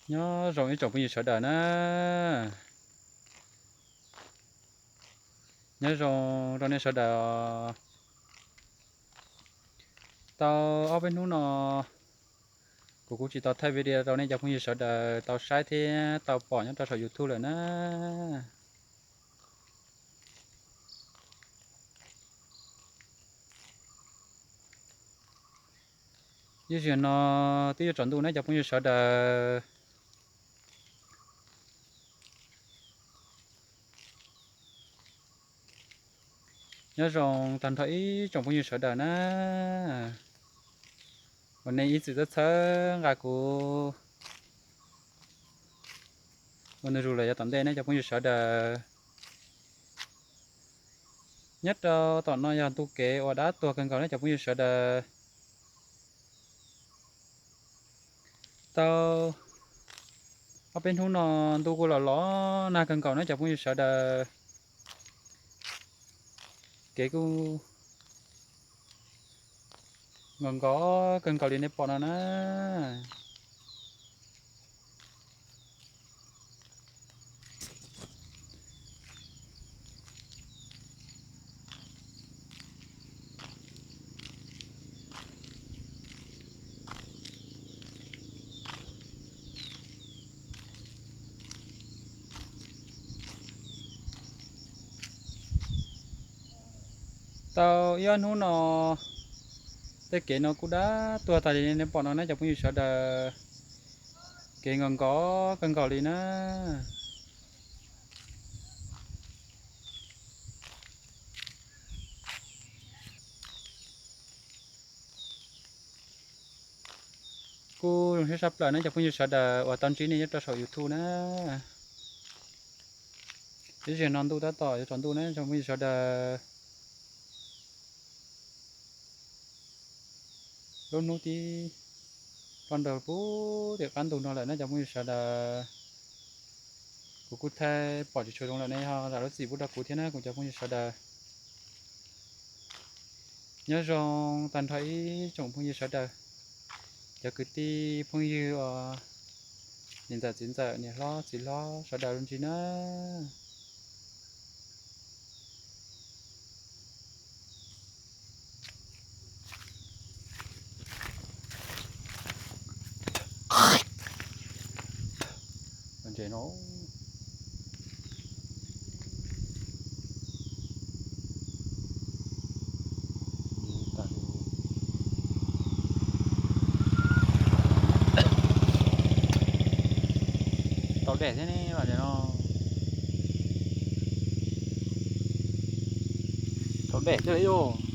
Nyob zoo ib tsoom phooj ywg sawv daws na. Nyob zoo rau nej sawv daws. Tau ob peb hnub no kuv kuj tsis tau thaij video rau nej cov phooj ywg sawv daws tau saib thiab tau pom nyob rau saum YouTube lawm na. Ib zaug no twb yuav tsaus ntuj na cov phooj ywg sawv daws. Nyob zoo tag nrho ib tsoom phooj ywg sawv daws na. Uas nej ib txwm txhawb txhawb nqa kuv ua ntu zus lawm yav tom ntej na cov phooj ywg sawv daws. Nyob rau tom no yog ntu kev uas dab tuag kawg nkaus na cov phooj ywg sawv daws. Tau ob peb hnub no ntu kuj los los nag kawg nkaus na cov phooj ywg sawv daws. Kev kuj nkaus nkaus kawg nkaus li nej pom no na. Tau ib ob hnub no tej kev no kuj dab tuag tas li nej pom no na cov phooj ywg sawv daws. Kev nkaus nkaus kawg nkaus li na. Kuj zoo siab tshaj plaws na cov phooj ywg sawv daws uas tau ntsib nej nyob rau saum YouTube na. Ib zaug no ntuj tab tom yuav tsaus ntuj na cov phooj ywg sawv daws. Lub hnub tib ploj nrog pub tim qab ntug no lawm na cov phooj ywg sawv daws. Kuv kuj thaij pom tsis tshua zoo lawm nej ho zam lub txim pub rau kuv thiab na kuv cov phooj ywg sawv daws. Nyob zoo tag nrho ib tsoom phooj ywg sawv daws, cov kwv tij phooj ywg uas niam ntxawm txiv ntxawm niam hlob txiv hlob sawv daws los ntsis na. Ntses no tau dej thiab ne, no tau dej thiab li yus.